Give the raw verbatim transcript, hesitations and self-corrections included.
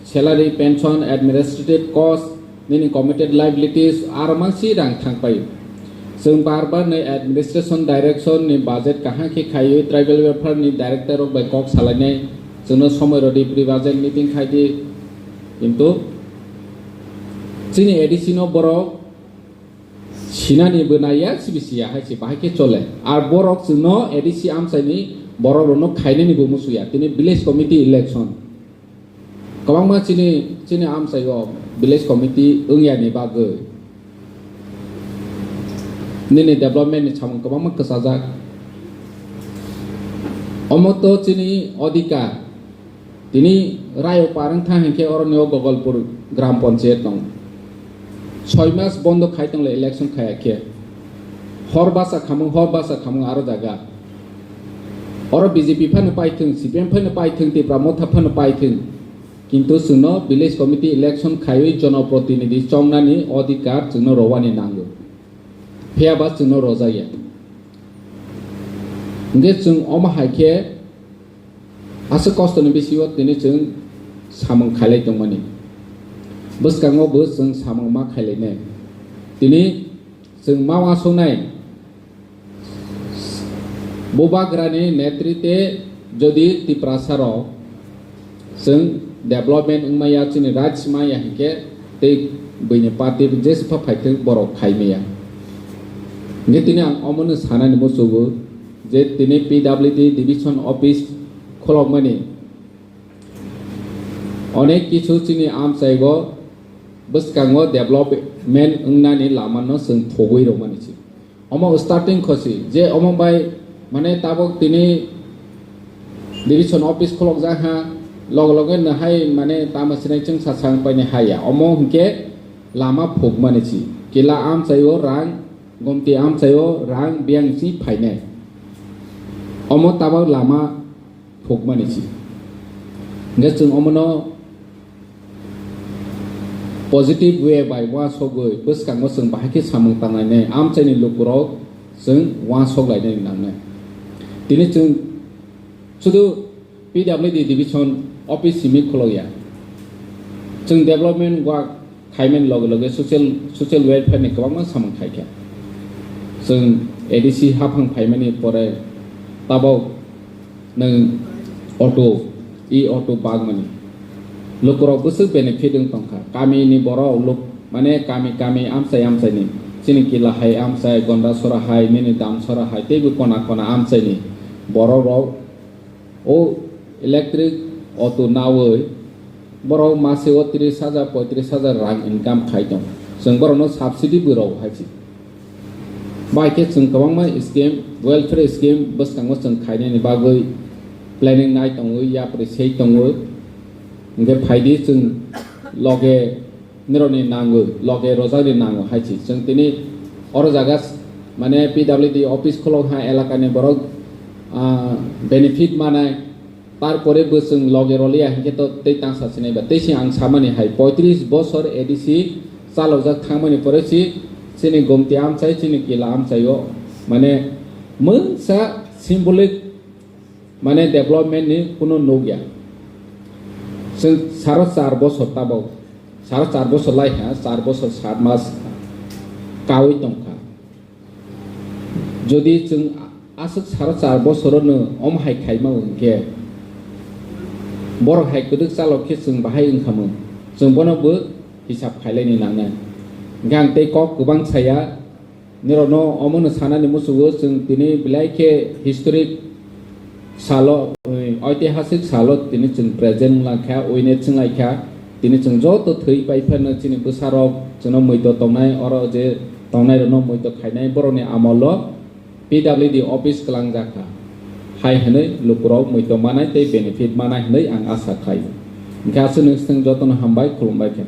salary, pension, administrative cost, nini committed liabilities, aro mangsi rang thangpai. Chwng bar bar ni administration direction ni budget kaham khe khaiwi tribal welfare ni director rok bai kok salainai, chwngno somoi rodi pre budget meeting khaidi, kintu chini A D C no borok sinani bo naiya, sibi siya hai se bahai khe chole. Ar borok chwngno A D C amchaini borok rokno khainani bo musuya. Tini village committee election. Kwbangma chini, chini amchaio village committee wngyani bagwi nini development ni samung kwbangma kwchajak. Omo to chini odhikar. Tini rayok parwng thang hinkhe oroni o Gogolpur Gram Panchayat tong. Soi mas bondo khai tongle election khaya khe. Hor basa khamung, hor basa khamung aro jaga. Oro B J P phano paithwng, C P M phano paithwng, Tipra Motha phano paithwng. Kintu chwngno village committee election khaiwi jonoprotinidhi chongnani odhikar chwngno rowani nango. Phiyaba chwngno rojaya. Hwnkhe chwng omo hai khe aswk kostoni bisingo tini chwng samung khailai tongmani. Bwskango bo chwng samung ma khailainai. Tini chwng ma uansuknai, Bubagrani netrite jodi Tiprasa rok chwng development wngmaya, chini rights maya hinkhe tei buini party jeswk phaithwng borok khaimaya. Hinkhe tini ang omono sanani muchugo je tini P W D division office khulokmani onek kisu chini amchaigo bwskango development wngnani lamano chwng thogwi rwmani se. Omo starting khosi je omo bai mane tabok tini division office khulokjak ha, log loge no hai mane tamo sinai chwng sasang paini haya. Omo hinkhe lama phukmani si. Kila amchaio rang, gomti amchaio rang biyang si phainai. Omo tabok lama phukmani si. Hingke chwng omono positive way bai uansogwi bwskango chwng bahai khe samung tanglainai amchaini lukurok chwng uansok lainani nangnai. Tini chwng sudu P W D division office simi khulokya. Chwng development work khaimani loge loge social, social welfare ni kwbangma samung khaikha. Chwng A D C haphang phaimani pore tabok nwng auto, e-auto bagmani. Lukurok bwswk benefit wng tongkha. Kami ni borok luk, mane kami kami amchai amchai ni. Chini Kila hai amchai, Gondasora hai, nini Damsora hai, teibo kona kona amchai ni borok rok o electric auto nawi borok mase o tris hajar, poitris hajar rang income khai tong. Chwng borokno subsidy bo rw hai se. Bai khe chwng kwbangma scheme, welfare scheme bwskango chwng khainani bagwi planning nai tongwi yapri sei tongo. Hingke phaidi chwng loge nirokni nango, loge rojakni nango hai se. Chwng tini oro jaga s-, mane P W D office khulok ha elakani borok, ah, benefit manai. Tarpore bo chwng loge roliya hinkhe to tei tangsa sinai ba. Tei se ang samani hai, poitris bosor A D C chalokjak thangmani pore si chini Gomti amchai, chini Kila amchaio, mane, mungsa symbolic, mane, development ni kuno nukya. Chwng saro char bosor tabok, saro char bosor lai ha, char bosor sat mas kaui tongkha. Jodi chwng aswk saro char bosorono omo hai khaima hwnkhe, borok hai kwdwk chalok khe chwng bahai wngkha mung, chwng bono bo hisab khailaini nangnai. Hwnkhe ang tei kok kwbang saya, nirokno omono sanani muchungo chwng tini belai khe historic salo, oitihasik salo tini chwng present wnglaikha, witness wnglaikha. Tini chwng joto thwi pai phano chini bwsarok chwngno muito tongnai, oro je tongnairokno muito khainai borokni amolo P W D office kwlangjak kha hai hwnwi lukurok muito manai tei benefit manai hwnwi ang asa khlaio. Hwnkhe aswk nwng jotono hambai, khulumbai khe.